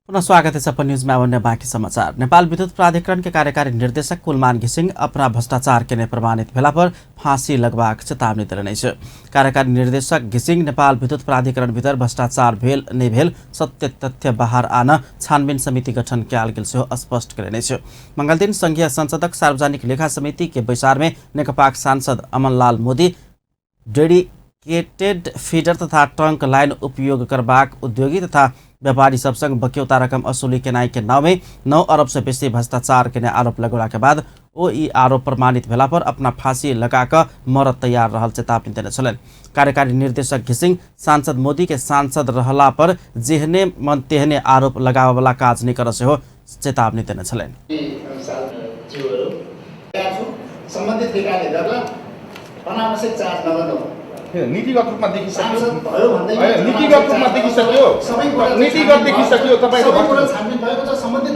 पुनः स्वागत है सपन न्यूज में। अन्य बाकी समाचार। नेपाल विद्युत प्राधिकरण के कार्यकारी निर्देशक कुलमान घिसिङ अपना भ्रष्टाचार के प्रमाणित भेला पर फांसी लगबाक चेतावनी देलनि अछि। कार्यकारी निर्देशक घिसिङ नेपाल विद्युत प्राधिकरण भीतर भ्रष्टाचार भेल नहि भेल सत्य तथ्य बाहर आन छानबिन समिति गठन कयल गेल सेहो स्पष्ट कयलनि अछि। मंगलदिन संघीय संसदक सार्वजनिक लेखा समिति के बैसार में नेकपाक सांसद अमनलाल मोदी डेडिकेटेड फीडर तथा ट्रंक लाइन उपयोग करबाक उद्योगी तथा व्यापारी सब संग बक्यौता रकम असुली केनाई के नाव में 9 अरब से बेसी भ्रष्टाचार केने आरोप लगौला के बाद ओ ई आरोप प्रमाणित भेला पर अपना फांसी लगा कऽ मरत तैयार रहल चेतावनी देने छलनि। कार्यकारी निर्देशक घिसिङ सांसद मोदी के सांसद रहला पर जेहने मन तेहने आरोप लगाबऽवला काज नहि करऽ सेहो चेतावनी देने छलनि। सम्बन्धित निकायले गर्ला, अनावश्यक चार्ज नगर्नु। नीतिगत रूपमा देखिसक्यो, नीतिगत रूपमा देखिसक्यो, नीतिगत देखिसक्यो, तपाईको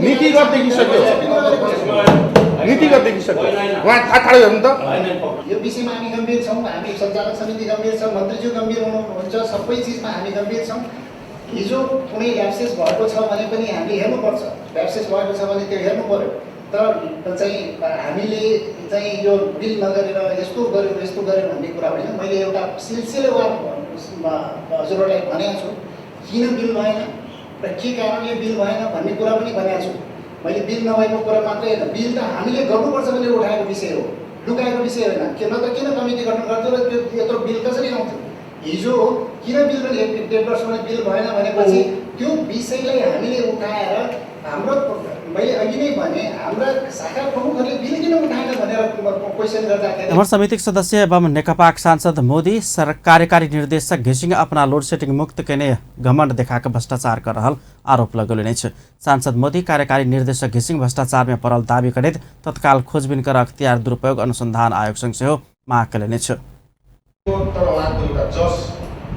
नीतिगत देखिसक्यो, नीतिगत देखिसक्यो। उहाँ ठाडो हेर्नु त। यो विषयमा हामी गम्भीर छौँ, हामी सञ्चालक समिति गम्भीर छ, मन्त्रीज्यू गम्भीर हुनुहुन्छ, सबै चिजमा हामी गम्भीर छौँ। हिजो कुनै ल्याप्सेस भएको छ भने पनि हामीले हेर्नुपर्छ, ल्याप्सेस भएको छ भने त्यो हेर्नु पर्यो। तर चाहिँ हामीले चाहिँ यो बिल नगरेर यस्तो गर्यो यस्तो गर्यो भन्ने कुरा होइन। मैले एउटा सिलसिलेवार हजुरहरूलाई भनेको छु किन बिल भएन र के कारणले बिल भएन भन्ने कुरा पनि भनेको छु। मैले बिल नभएको कुरा मात्रै होइन, बिल त हामीले गर्नुपर्छ भनेर उठाएको विषय हो, लुकाएको विषय होइन। किन त किन कमिटी गठन गर्थ्यो र त्यो यत्रो बिल कसरी आउँथ्यो? हिजो किन बिल पनि 1.5 वर्षमा बिल भएन भनेपछि त्यो विषयलाई हामीले उठाएर हाम्रो, मैले अघि नै भने हाम्रा शाखा प्रमुखहरूले बिल किन उठाएन भनेर क्वेसन गर्दाखेरि अमर समितिक सदस्य एवं नेकपाक सांसद मोदी कार्यकारी निर्देशक घिसिङ अपना लोड सेटिङ मुक्त केने घमण्ड देखाकर भ्रष्टाचार कर रहल आरोप लगौलनि अछि। सांसद मोदी कार्यकारी निर्देशक घिसिङ भ्रष्टाचार में पड़ल दावी करैत तत्काल खोजबीन कर अख्तियार दुरुपयोग अनुसंधान आयोग संग सेहो माग कयलनि अछि। तर उहाँको एउटा जस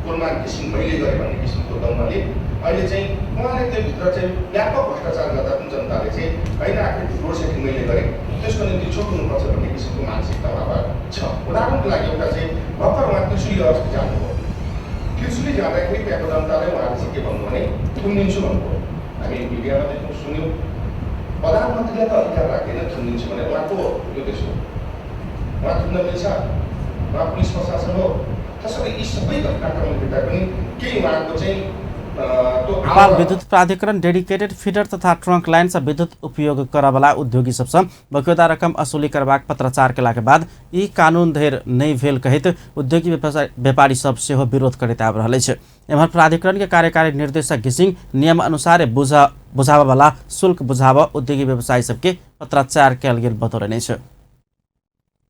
कुलमान घिसिङ मैले गरेँ भन्ने किसिमको दम्बले अहिले चाहिँ उहाँले त्यो भित्र चाहिँ व्यापक भ्रष्टाचार गर्दा पनि जनताले चाहिँ होइन आखिर लोड सेटिङ मैले गरेँ त्यसको निम्ति छोड्नुपर्छ भन्ने किसिमको मानसिकता उहाँमा छ। उदाहरणको लागि एउटा चाहिँ भर्खर उहाँ त्रिशुली अस्ति जानुभयो, त्रिशुली जाँदाखेरि त्यहाँको जनताले उहाँले चाहिँ के भन्नु भने थुनिदिन्छु भन्नुभयो। हामी मिडियामा देख्यौँ सुन्यौँ, प्रधानमन्त्रीलाई त अधिकार राख्दैन थुनिदिन्छु भने उहाँको यो देश हो, उहाँ थुन्न मिल्छ, उहाँ पुलिस प्रशासन हो। त्यसैले यी सबै घटनाक्रमले भेट्दा पनि केही उहाँको चाहिँ नेपाल विद्युत प्राधिकरण डेडिकेटेड फीडर तथा ट्रंक लाइन से विद्युत उपयोग करवला उद्योगी सबसँ बक्यौता रकम असुली करबाक पत्राचार केलाक बाद ई कानून धरि नहि भेल कहैत उद्योगी व्यापारी सब सेहो विरोध करैत आबि रहल अछि। एम्हर प्राधिकरण के कार्यकारी निर्देशक घिसिङ नियम अनुसार बुझाबऽवला शुल्क बुझाबऽ उद्योगी व्यवसायी सबके पत्राचार कयल गेल बतौलनि अछि।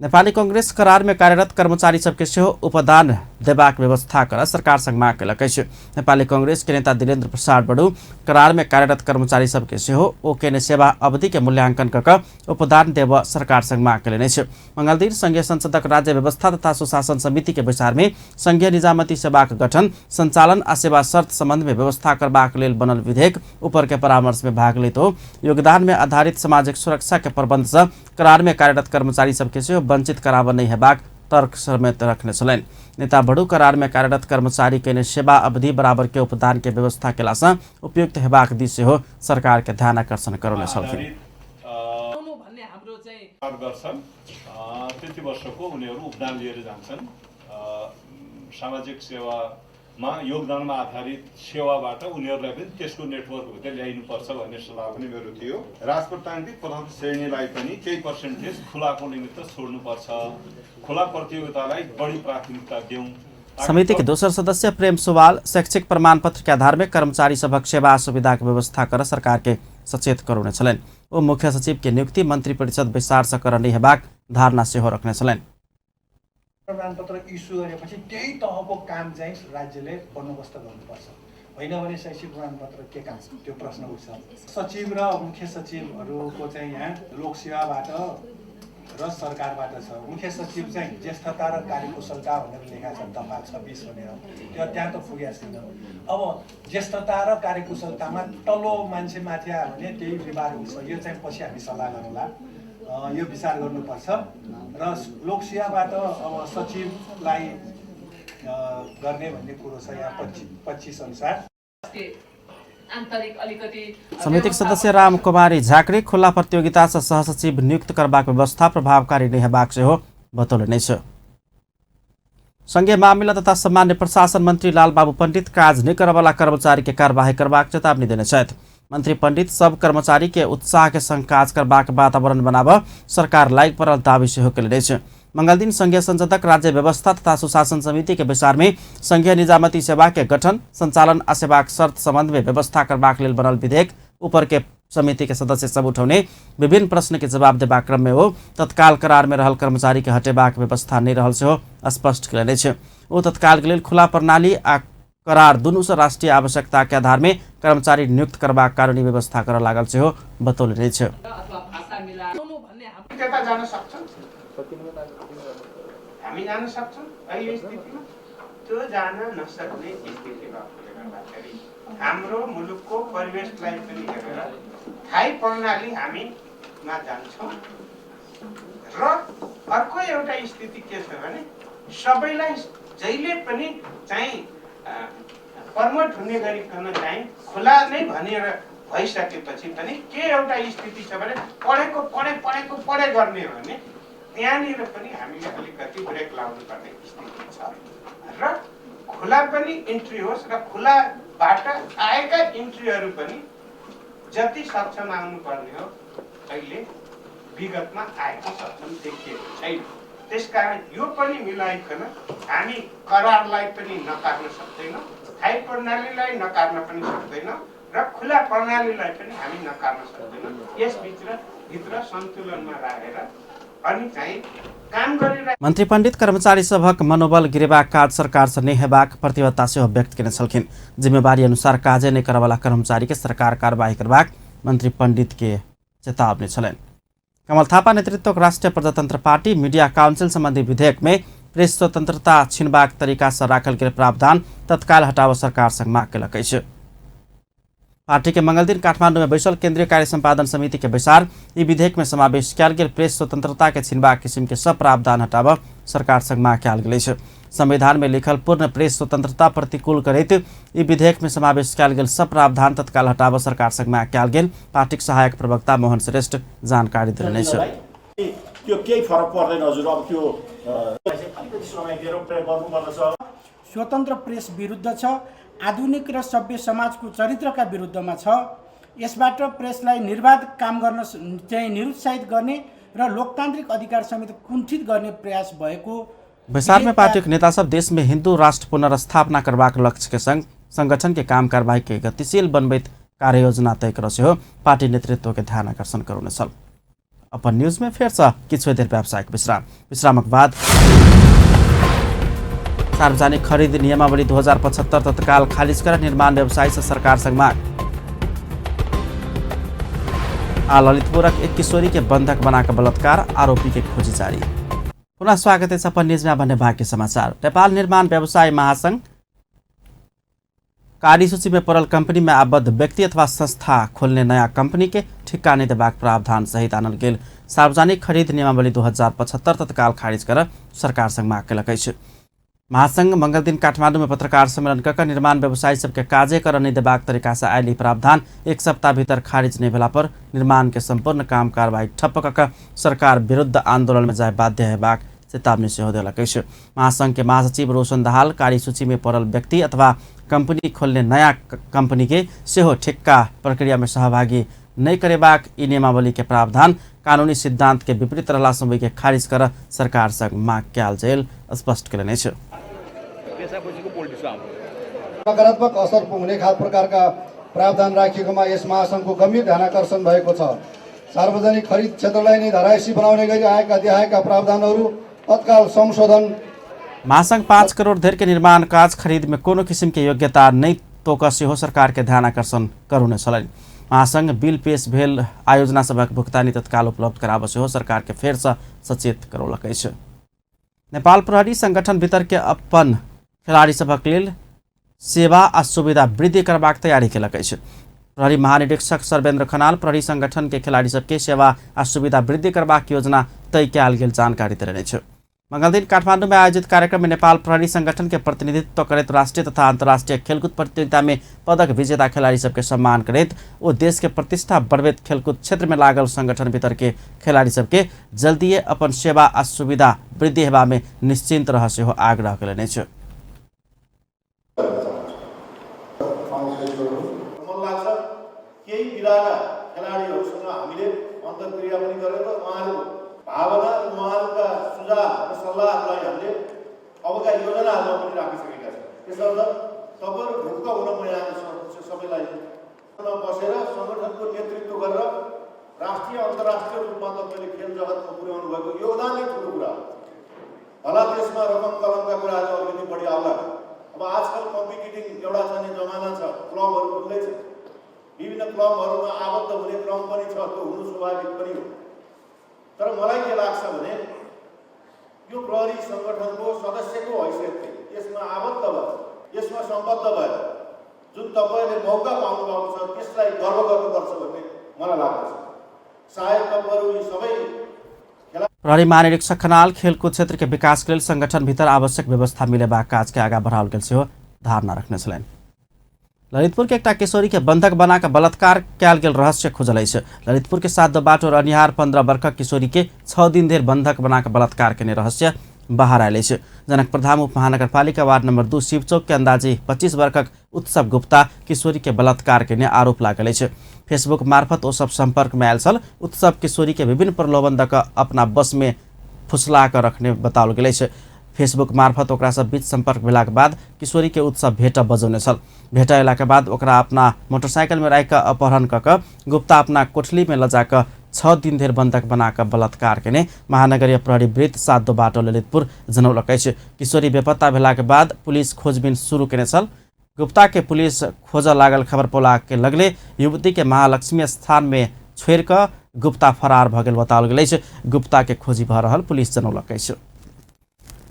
नेपाली कांग्रेस करार में कार्यरत कर्मचारी सबके सेहो उपदान देबाक व्यवस्था कर सरकार संग माग कयलक अछि। नेपाली कांग्रेस के नेता दिलेन्द्र प्रसाद बडू करार में कार्यरत कर्मचारी सबके सेहो ओ केने सेवा अवधि के मूल्यांकन कऽ उपदान देब सरकार संग माग कयलनि अछि। मंगलदिन संघीय संसदक राज्य व्यवस्था तथा सुशासन समिति के बैसार में संघीय निजामती सेवाक गठन संचालन आ सेवा शर्त संबंध में व्यवस्था करबाक लेल बनल विधेयक ऊपर के परामर्श में भाग लैत ओ योगदान में आधारित सामाजिक सुरक्षा के प्रबंध से करार में कार्यरत कर्मचारी सबके सेहो वंचित कराबऽ नहि हेबाक तर्क समेत रखने छलनि। नेता बडू करार में कार्यरत कर्मचारी के सेवा अवधि बराबर के उपदान के व्यवस्था केलासँ उपयुक्त हेबाक दिस सेहो सरकार के ध्यान आकर्षण करौने छलखिन। त्यति वर्षको उनीहरू उपदान लिएर जान्छन्। सामाजिक सेवामा योगदानमा आधारित सेवाबाट उनीहरूलाई पनि त्यसको नेटवर्कभित्र ल्याइनुपर्छ भन्ने सल्लाह पनि मेरो थियो। राजप्रतान्त्रिक प्रथम श्रेणीलाई पनि केही पर्सेन्टेज खुलाको निमित्त छोड्नुपर्छ, खुला प्रतियोगितालाई बढी प्राथमिकता दिउँ। समिति के दोसर सदस्य प्रेम सुवाल शैक्षिक प्रमाण पत्र के आधार में कर्मचारी सभक सेवा सुविधा के व्यवस्था कर सरकार के सचेत करौने छलनि। ओ मुख्य सचिव के नियुक्ति मंत्री परिषद बैसार से कर नहि हेबाक धारणा सेहो रखने छलनि। प्रमाणपत्र इस्यु गरेपछि त्यही तहको काम चाहिँ राज्यले बन्दोबस्त गर्नुपर्छ, होइन भने शैक्षिक प्रमाणपत्र के काम, त्यो प्रश्न उठ्छ। सचिव र मुख्य सचिवहरूको चाहिँ यहाँ लोकसेवाबाट र सरकारबाट छ। मुख्य सचिव चाहिँ ज्येष्ठता र कार्यकुशलता भनेर लेखा छ दफा 26 भनेर, त्यो त्यहाँ त पुगेको छैन। अब ज्येष्ठता र कार्यकुशलतामा तल्लो मान्छे माथि आयो भने त्यही विवाद हुन्छ। यो चाहिँ पछि हामी सल्लाह गरौँला, यो विचार गर्नुपर्छ। र लोकसेवाबाट अब सचिवलाई गर्ने भन्ने कुरो छ यहाँ 25 अनुसार। समितिक सदस्य राम कुमारी झाँक्री खुल्ला प्रतियोगिता सँ सहसचिव नियुक्त करबाक व्यवस्था प्रभावकारी नहि हेबाक सेहो बतौलनि अछि। संघीय मामिला तथा सामान्य प्रशासन मंत्री लालबाबू पंडित काज नहि करऽवला कर्मचारी के कार्यवाही करबाक चेतावनी देने छथि। मंत्री पंडित सब कर्मचारी के उत्साह के संग काज करबाक वातावरण बनाबऽ सरकार लागि पड़ल दावी सेहो केलनि अछि। मंगलदिन संघीय संसदक राज्य व्यवस्था तथा सुशासन समिति के बैसार में संघीय निजामती सेवा के गठन, संचालन आ सेवाक शर्त संबंध में व्यवस्था करबाक लेल बनल विधेयक ऊपर के समिति के सदस्य सब उठौने विभिन्न प्रश्न के जवाब देबाक क्रम में ओ तत्काल करार में रहल कर्मचारी के हटेबाक व्यवस्था नहि रहल सेहो स्पष्ट केलनि अछि। ओ तत्काल के लेल खुला प्रणाली आ करार दुनू सँ राष्ट्रीय आवश्यकता के आधार में कर्मचारी नियुक्त करबाक कानूनी व्यवस्था करऽ लागल सेहो बतौलनि अछि। हामी जान सक्छौँ अहिले स्थितिमा त्यो जान नसक्ने स्थिति भएकोले गर्दाखेरि हाम्रो मुलुकको परिवेशलाई पनि हेरेर थायी प्रणाली हामीमा जान्छौँ। र अर्को एउटा स्थिति के छ भने सबैलाई जहिले पनि चाहिँ प्रमोट हुने गरिकन चाहिँ खुला नै भनेर भइसकेपछि पनि के एउटा स्थिति छ भने पढेको पढे पढेको पढे गर्ने हो भने त्यहाँनिर पनि हामीले अलिकति ब्रेक लाउनु पर्ने स्थिति छ। र खुला पनि इन्ट्री होस् र खुलाबाट आएका इन्ट्रीहरू पनि जति सक्षम आउनुपर्ने हो अहिले विगतमा आएको सक्षम देखिएको छैन। त्यसकारण यो पनि मिलाइकन हामी करारलाई पनि नकार्न सक्दैनौँ, स्थायी प्रणालीलाई नकार्न पनि सक्दैनौँ र खुला प्रणालीलाई पनि हामी नकार्न सक्दैनौँ। यसभित्र भित्र सन्तुलनमा राखेर अनि चाहिँ काम गरिरहेको मंत्री पंडित कर्मचारी सभक मनोबल गिरेबाक काज सरकार से नहि हेबाक प्रतिबद्धता सेहो व्यक्त केने छलखिन। जिम्मेवारी अनुसार काजे नहि करऽवला कर्मचारी के सरकार कार्रवाई करबाक मंत्री पंडित के चेतावनी छलनि। कमल थापा नेतृत्वक राष्ट्रिय प्रजातंत्र पार्टी मीडिया काउंसिल संबंधी विधेयक में प्रेस स्वतंत्रता छिनबाक तरीका से राखल गेल प्रावधान तत्काल हटाबऽ सरकार संग माग केलक अछि। पार्टी के मंगलदिन काठमांडू में बैसल केंद्रीय कार्य संपादन समिति के बैसार ई विधेयक में समावेश कयल गेल प्रेस स्वतंत्रता के छिनबाक किसिम के सब प्रावधान हटाबऽ सरकार संग माग कयल गेल अछि। संविधान में लिखल पूर्ण प्रेस स्वतंत्रता प्रतिकूल करैत ई विधेयक में समावेश कयल गेल सब प्रावधान तत्काल हटाबऽ सरकार संग माग कयल गेल पार्टीक सहायक प्रवक्ता मोहन श्रेष्ठ जानकारी देलनि अछि। त्यो केही फरक पर्दैन हजुर। अब त्यो अलिकति समय दिएर प्रयोग गर्नुपर्दछ। स्वतन्त्र प्रेस विरुद्ध छ, आधुनिक र सभ्य समाजको चरित्रका विरुद्धमा छ। यसबाट प्रेसलाई निर्वाध काम गर्न चाहिँ निरुत्साहित गर्ने र लोकतान्त्रिक अधिकार समेत कुण्ठित गर्ने प्रयास भएको बैसार में पार्टी के नेता सब देश में हिंदू राष्ट्र पुनर्स्थापना करबाक लक्ष्य के संग संगठन के काम कार्यवाही के गतिशील बनबैत कार्ययोजना तय कर सेहो पार्टी नेतृत्व के ध्यान आकर्षण करौने छल। अपन न्यूज में फेर से किछु देर व्यावसायिक विश्राम, विश्रामक बाद सार्वजनिक खरीद नियमावली 2075 तत्काल खारिज कर निर्माण व्यवसायी से सरकार संग माग। आ ललितपुरक एक किशोरी के बंधक बनाकर बलात्कार आरोपी के खोजी जारी। पुनः स्वागत है अपन न्यूज में भन्ने बाँकी समाचार। नेपाल निर्माण व्यवसाय महासंघ कार्यसूची में पड़ल कंपनी में आबद्ध व्यक्ति अथवा संस्था खोलने नया कंपनी के ठिक्का नहि देबाक प्रावधान सहित आनल गेल सार्वजनिक खरीद नियमावली 2075 तत्काल खारिज कर सरकार संग माग केलक अछि। महासंघ मंगलदिन काठमांडू में पत्रकार सम्मेलन कऽ निर्माण व्यवसायी सबके काजे कर नहि देबाक तरीका से आयल ई प्रावधान एक सप्ताह भीतर खारिज नहि भेला पर निर्माण के संपूर्ण काम कारवाही ठप्प कऽ सरकार विरुद्ध आंदोलन में जाय बाध्य हेबाक चेतावनी सेहो देलक अछि। महासंघ के महासचिव रोशन दाहाल कार्यसूची में पड़ल व्यक्ति अथवा कंपनी खोलने नया कंपनी के सेहो ठिक्का प्रक्रिया में सहभागी नहि करेबाक ई नियमावली के प्रावधान कानूनी सिद्धांत के विपरीत रहला सँ ओहि के खारिज कर सरकार संग माग कयल जायल स्पष्ट केलनि अछि। नकारात्मक असर पुग्ने खाल प्रकारका प्रावधान राखिएकोमा यस महासङ्घको गम्भीर ध्यानाकर्षण भएको छ। सार्वजनिक खरिद क्षेत्रलाई नै धरायसी बनाउने गरी आएका देहाएका प्रावधानहरू तत्काल संशोधन। महासंघ 5 करोड़ धरि के निर्माण काज खरीद में कोनो किसिम के योग्यता नहि तोक सेहो सरकार के ध्यान आकर्षण करौने छलनि। महासंघ बिल पेश भेल आयोजना सभक भुगतानी तत्काल उपलब्ध कराबऽ सेहो सरकार के फेरसँ सचेत करौलक अछि। नेपाल प्रहरी संगठन भीतर के अपन खेलाड़ी सभक लेल सेवा आ सुविधा वृद्धि करबाक तैयारी केलक अछि। प्रहरी महानिरीक्षक सर्वेन्द्र खनाल प्रहरी संगठन के खेलाड़ी सबके सेवा आ सुविधा वृद्धि करबाक योजना तय कयल गेल जानकारी देलनि अछि। मंगलदिन काठमांडू में आयोजित कार्यक्रम में नेपाल प्रहरी संगठन के प्रतिनिधित्व करैत राष्ट्रीय तथा अंतर्राष्ट्रीय खेलकूद प्रतियोगिता में पदक विजेता खिलाड़ी सबके सम्मान करैत ओ देश के प्रतिष्ठा बढ़बैत खेलकूद क्षेत्र में लागल संगठन भीतर के खिलाड़ी सबके जल्दिए अपन सेवा आ सुविधा वृद्धि हेबा में निश्चिंत रह सेहो आग्रह कयलनि अछि। केही विधाका खेलाडीहरूसँग हामीले अन्तर्क्रिया पनि गरेर उहाँहरूको भावना र उहाँहरूका सुझाव र सल्लाहहरूलाई हामीले अबका योजनाहरूमा पनि राखिसकेका छौँ। त्यसर्थ तपाईँहरू ढुक्क हुन म यहाँ सबैलाई बसेर सङ्गठनको नेतृत्व गरेर राष्ट्रिय अन्तर्राष्ट्रिय रूपमा तपाईँले खेल जगतमा पुर्याउनु भएको योगदान नै ठुलो कुरा हो। होला त्यसमा रकम कलमका कुराहरू अलिकति बढी आउला। अब आजकल कम्पिटिटिङ एउटा चाहिँ जमाना छ, क्लबहरू खुल्दै छ, विभिन्न क्लबहरूमा आबद्ध हुने क्रम पनि छ, त्यो हुनु स्वाभाविक पनि हो। तर मलाई के लाग्छ भने यो प्रहरी सङ्गठनको सदस्यको हैसियतले यसमा आबद्ध भएर, यसमा सम्बद्ध भएर जुन तपाईँले मौका पाउनु भएको छ त्यसलाई गर्व गर्नुपर्छ भन्ने मलाई लाग्दछ। सायद तपाईँहरू यी सबै प्रहरी महानिरीक्षक खनाल खेलकुद क्षेत्र के विकास के लेल संगठन भीतर आवश्यक व्यवस्था मिलेबाक काज के आगा बढ़ाओल गेल सेहो धारणा रखने छलनि। ललितपुर के एकटा किशोरी के बंधक बना कऽ बलात्कार कयल गेल रहस्य खुजल अछि। ललितपुर के 7 बाटो रहनिहार 15 वर्षक किशोरी के 6 दिन धरि बंधक बना कऽ बलात्कार केने रहस्य बाहर आयल अछि। जनकपुरधाम उप महानगरपालिका वार्ड नंबर 2 शिवचौक के अंदाजे 25 वर्षक उत्सव गुप्ता किशोरी के बलात्कार केने आरोप लागल अछि। फेसबुक मार्फत ओ सब संपर्क में आयल छल। उत्सव किशोरी के विभिन्न प्रलोभन दऽ कऽ अपना बस में फुसला कऽ रखने बताओल गेल अछि। फेसबुक मार्फत ओकरा सब बीच संपर्क भेलाक बाद किशोरी के उत्सव भेट बजौने छल। भेट अयलाक के बाद ओकरा अपना मोटरसाइकिल में राखि कऽ अपहरण कऽ कऽ गुप्ता अपना कोठली में लऽ जा कऽ 6 दिन धरि बंधक बना कऽ बलात्कार केने महानगरीय प्रहरी वृत्त 7 बाटो ललितपुर जनौलक अछि। किशोरी बेपत्ता भेलाक बाद पुलिस खोजबीन शुरू केने छल। गुप्ता के पुलिस खोजऽ लागल खबर पौला के लगले युवती के महालक्ष्मी स्थान में छोड़ि कऽ गुप्ता फरार भऽ गेल बताओल गेल अछि। गुप्ता के खोजी भऽ रहल पुलिस जनौलक अछि।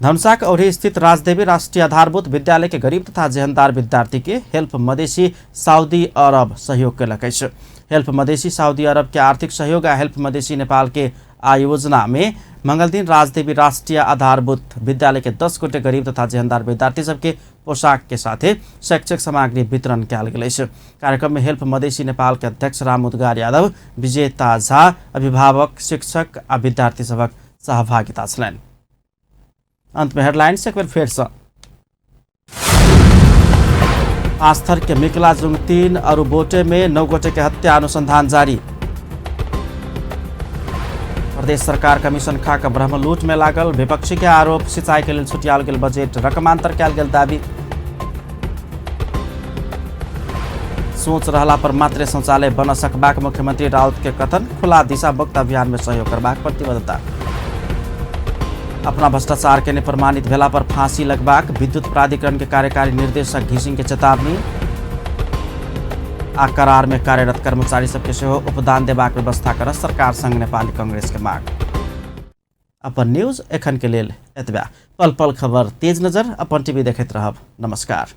धनुषाक औढ़ी स्थित राजदेवी राष्ट्रीय आधारभूत विद्यालय के गरीब तथा जेहनदार विद्यार्थी के हेल्प मधेसी सऊदी अरब सहयोग कयलक अछि। हेल्प मधेसी सऊदी अरब के आर्थिक सहयोग आ हेल्प मधेसी नेपाल के आयोजना में मंगलदिन राजदेवी राष्ट्रीय आधारभूत विद्यालय के 10 गोटे गरीब तथा जेहनदार विद्यार्थी सबके पोशाक के साथे शैक्षिक सामग्री वितरण कयल गेल अछि। कार्यक्रम में हेल्प मधेसी नेपाल के अध्यक्ष राम उद्गार यादव, विजेता झा, अभिभावक, शिक्षक आ विद्यार्थी सभक सहभागिता छलनि। अंत में हेडलाइंस एक बेर फेर से। आस्थर के मिकलाजुङ 3 और बोटे में 9 गोटे के हत्या अनुसंधान जारी। प्रदेश सरकार कमीशन खा कऽ ब्रह्मलूट में लागल विपक्षी के आरोप। सिंचाई के लेल छुटियाल गेल बजट रकमांतर कयल गेल दाबी। सोच रहला पर मात्रे शौचालय बन सकबाक मुख्यमंत्री राउत के कथन। खुला दिशा मुक्त अभियान में सहयोग करबाक प्रतिबद्धता। अपना भ्रष्टाचार के प्रमाणित भेला पर फांसी लगबाक विद्युत प्राधिकरण के कार्यकारी निर्देशक घिसिंग के चेतावनी। आ करार में कार्यरत कर्मचारी सबके सेहो उपदान देबाक व्यवस्था कर सरकार संग नेपाली कांग्रेस के मांग। अपन न्यूज एखन के लेल एतबा। पल पल खबर तेज नजर अपन टीवी देखैत रहब। नमस्कार।